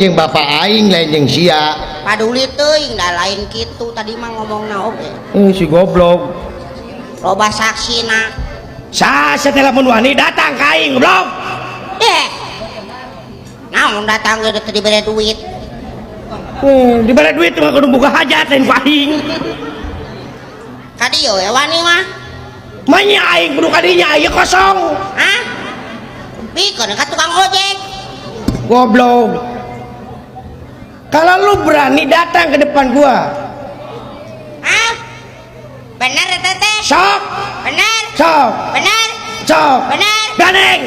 jeung bapak aing lain jeung sia. Paduli teuing da lain kitu tadi mah ngomongna oge. Si goblok. Loba saksina. Sa setelah mun wani datang ka aing goblok. Eh. Naon datang ge teu dibere duit. Dibere duit mah kudu boga hajat lain ku aing. Ka dieu we wani mah. Manya aing kudu ka dinya ieu kosong. Hah? Bikeun ka tukang ojek. Goblok. Kalau lu berani datang ke depan gua. Hah? Bener eta teh? Sok. Bener. Sok. Bener. Sok. Bener. Gandeng.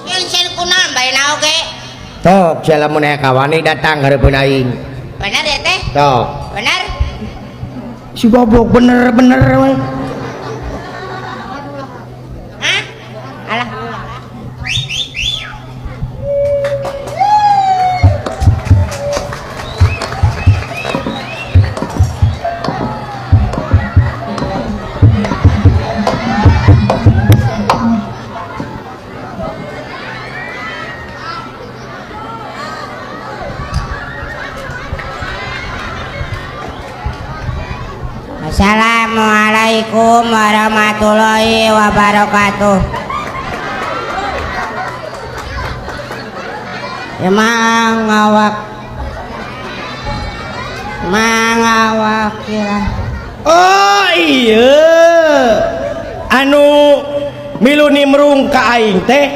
Sieun kunaon bae na oge. Tok, sia lamun aya kawani datang hareupeun aing. Bener ya teh? Tok. Bener. Si goblok bener-bener we. Hah? Alah. Assalamualaikum warahmatullahi wabarakatuh. Emang ngawak, mangawak ya. Oh iya, anu milu nimrung ka aing teh.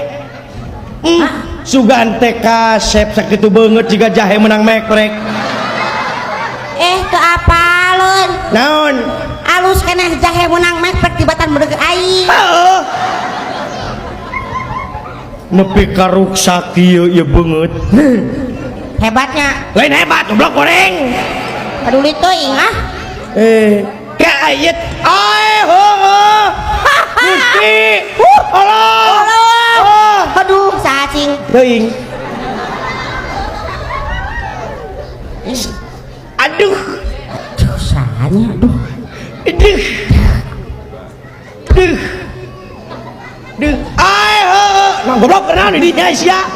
Sugan teh kasep sakitu beungeut jiga jahe menang mekrek. Teu apaleun. Naon? Alus keneh jahe menang mekrek tibatan beureuh aing. Heeh. Nepi ka ruksak kieu ieu beungeut. Hebatnya. Lain hebat goblok goreng. Peduli teuing ah. Ka ayet ae heueuh. Gusti. Allah. Allah. Aduh, sacing. Teuing. Aduh. Aduh, sahanya aduh. Aduh. Duh. Duh. Ae heueuh. Nah goblok kenal di dinya sia.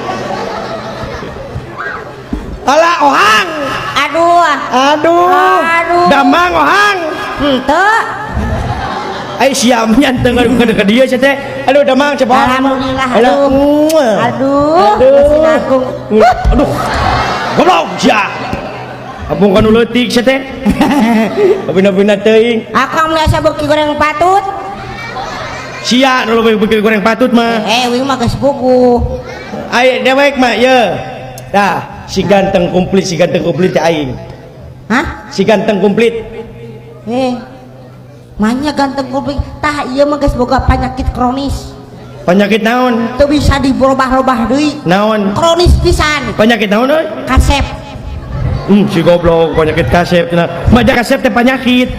Alah ohang. Aduh. Aduh. Aduh. Damang ohang. Henteu. Ai sia nya teu ngadeg ka dieu sia teh. Aduh damang coba. Alhamdulillah. Aduh. Aduh. Aduh. Aduh. Goblok sia. Abung kanu leutik sia teh. Abina-bina teuing. Akang biasa beuki goreng patut. Sia nu leuwih beuki goreng patut mah. Wing mah geus buku. Ai dewek mah ye. Tah, si ganteng komplit, si ganteng komplit teh aing. Hah? Si ganteng komplit. Manya ganteng komplit. Tah ieu mah geus boga penyakit kronis. Penyakit naon? Teu bisa dirobah-robah deui. Naon? Kronis pisan. Penyakit naon euy? Kasep. Si goblok penyakit kasep cenah. Maja kasep teh penyakit.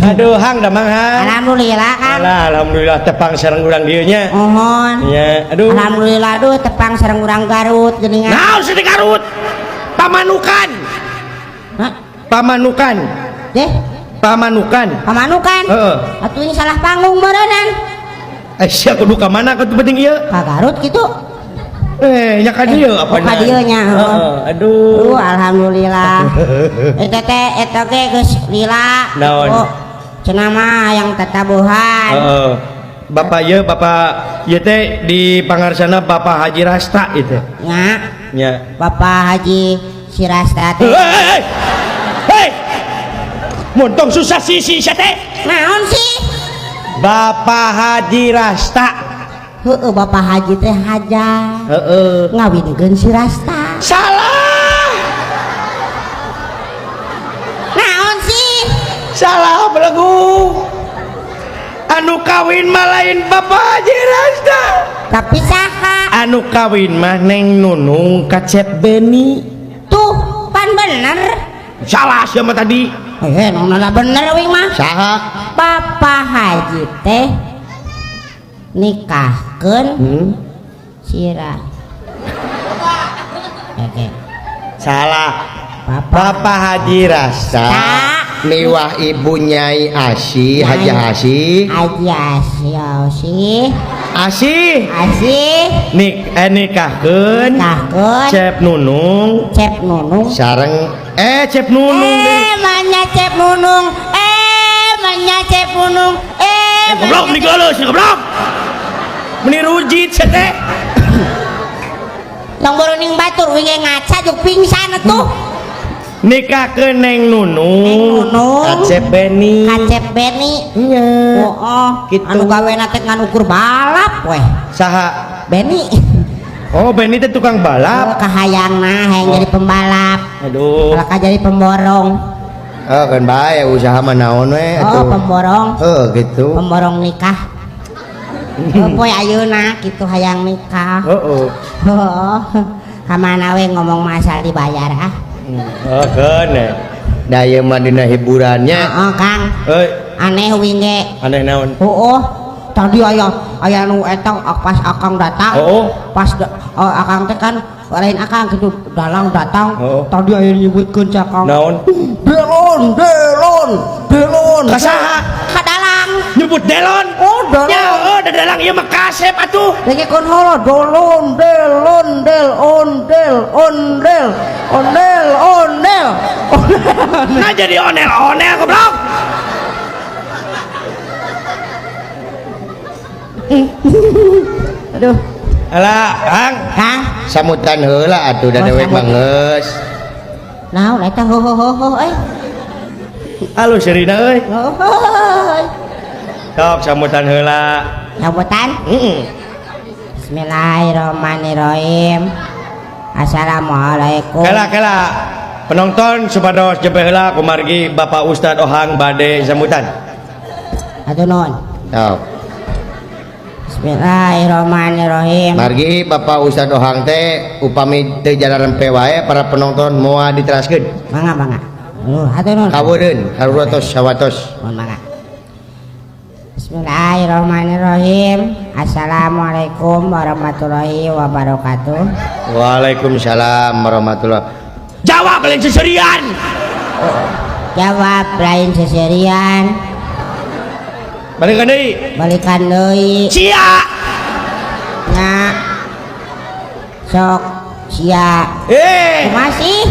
Aduh, hang damang hang. Alhamdulillah Kang. Alah, alhamdulillah tepang sareng urang dieu nya. Mohon. Nya, aduh. Alhamdulillah aduh tepang sareng urang Garut geuningan. Naon sih di Garut? Pamanukan. Hah? Pamanukan. Deh. Pamanukan. Pamanukan? Heeh. Atuh ini salah panggung meureunnan. Sia kudu ka mana kudu penting ieu? Ka Garut kitu. Nya ka dieu apa Ka dieu nya. Heeh, aduh. Alhamdulillah. Eta teh eta ge geus lila. Naon? Cenah mah yang tatabuhan. Heeh. Bapak ieu, bapak ieu teh di pangarsana Bapak Haji Rasta ieu teh. Nya. Nya. Bapak Haji si Rasta teh. Hei. Hei. Montong susah sisi sia teh. Naon sih? Bapak Haji Rasta. Heeh, Bapak Haji teh haja. Heeh. Ngawinkeun si Rasta. Salah. Naon sih? Salah belegu. Anu kawin mah lain Bapak Haji Rasta. Tapi saha? Anu kawin mah Neng Nunung Kacep Beni. Tuh, pan bener. Salah siapa tadi? Nona bener wing mah. Saha? Bapak Haji teh nikahkeun sirah. Oke. Salah. Bapak Haji Rasta miwah ibu Nyai Asi, Haji Asi. Haji Asi, Asi. Asih. Asih. Nik nikahkeun. Nikahkeun. Cep Nunung. Cep Nunung. Sareng Cep Nunung. Manya Cep Nunung. Manya Cep Nunung. Goblok nih geuleuh si goblok. Meni rujit sia teh. Tong boroning batur wingi ngaca jeung pingsan atuh. Nikahkeun Neng Nunung. Neng Nunung. Kacep Beni. Kacep Beni. Nya. Oh, Gitu. Anu gawena teh ngan ukur balap weh. Saha? Beni. Oh, Beni teh tukang balap. Oh, kahayangna hayang jadi pembalap. Aduh. Kalau jadi pemborong. Oh, kan bae usaha mah naon we atuh. Oh, pemborong. Heuh, gitu. Pemborong nikah. Oh, poe ayeuna kitu hayang nikah. Heeh. Heeh. Ka mana we ngomong mah asal dibayar ah. Oh, keun. Da ieu mah dina hiburannya. Heeh, Kang. Euy, aneh wingi. Aneh naon? Heeh. Tadi aya nu eta pas akang datang. Heeh. Pas akang teh kan lain akang gitu dalang datang. Heeh. Tadi aya nyebutkeun ca Kang. Naon? Delon, delon, delon. Ka saha? Ka dalang. Nyebut delon. Oh, dalang. Ya, oh, da dalang ieu mah kasep atuh. Lagi kon holo dolon, delon, del, ondel, ondel, ondel, ondel. Nah jadi onel-onel goblok. Aduh. Alah, Kang. Kang, Samutan heula atuh da Oh, dewek mah samut. geus. Naon eta ho ho ho ho euy. Alus seurina euy. Ho ho ho. Sok sambutan heula. Sambutan? Heeh. Bismillahirrahmanirrahim. Assalamualaikum. Kela kela. Penonton supados jempe heula kumargi Bapak Ustad Ohang bade sambutan. Atuh nuhun. Sok. Bismillahirrahmanirrahim. Margi Bapak Ustad Ohang teh upami teu jalan rempe wae para penonton moal diteraskeun. Mangga mangga. Atuh nuhun. Kaweureun karuatos sawatos. Mohon mangga. Bismillahirrahmanirrahim. Assalamualaikum warahmatullahi wabarakatuh. Waalaikumsalam warahmatullahi. Jawab lain seserian. Oh, jawab lain seserian. Balikan deui. Balikan deui. Sia. Nya. Sok sia. Masih.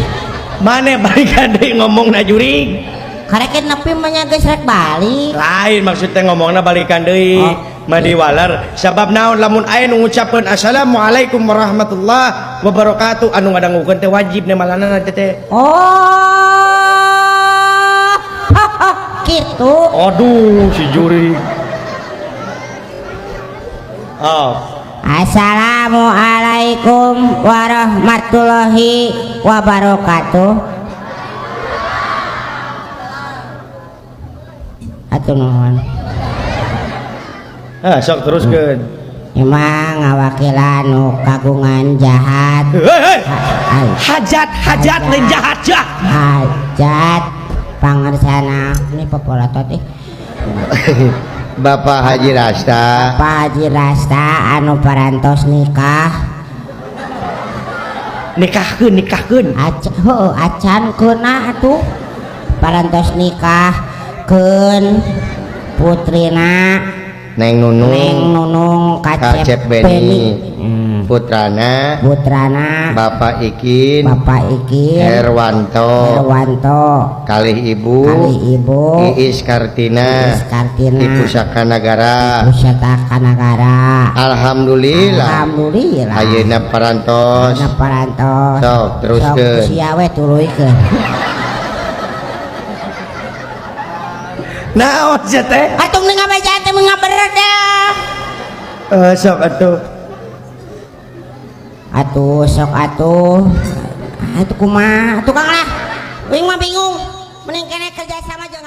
Mane balikan deui ngomongna jurig. Karek nepi mah nya geus rek balik. Lain maksudnya ngomongna balikan deui. Oh. Madi waler sabab naon lamun aya nu ngucapkeun assalamualaikum warahmatullahi wabarakatuh anu ngadangukeun teh wajib nemalanana teh teh. Oh. Gitu. Aduh si jurig. Oh. Assalamualaikum warahmatullahi wabarakatuh. Atuh nuhun. Ah, sok teruskeun. Emang ngawakilan nu kagungan jahat. Hei, hei. Hajat, hajat lain jahat jah. Hajat pangersana ini popolotot ih. Bapak Haji Rasta. Bapak Haji Rasta anu parantos nikah. Nikahkeun, nikahkeun. Heuh, acan keuna atuh. Parantos nikah keun putrina Neng Nunung. Neng Nunung Kacep Beni. Putrana. Putrana Bapak Ikin. Bapak Ikin Herwanto. Herwanto. Kalih Ibu. Kalih Ibu Iis Kartina. Iis Kartina. Di Pusaka Nagara. Pusaka Nagara. Alhamdulillah. Alhamdulillah. Ayeuna parantos. Ayeuna parantos. Sok teruskeun. Sok sia we tuluykeun. Naon sia teh? Atuh nu ngabajaan teh ngaberedah. Sok atuh. Atuh sok atuh. Atuh kumaha? Atuh Kang lah. Wing mah bingung. Mending kene kerja sama jeung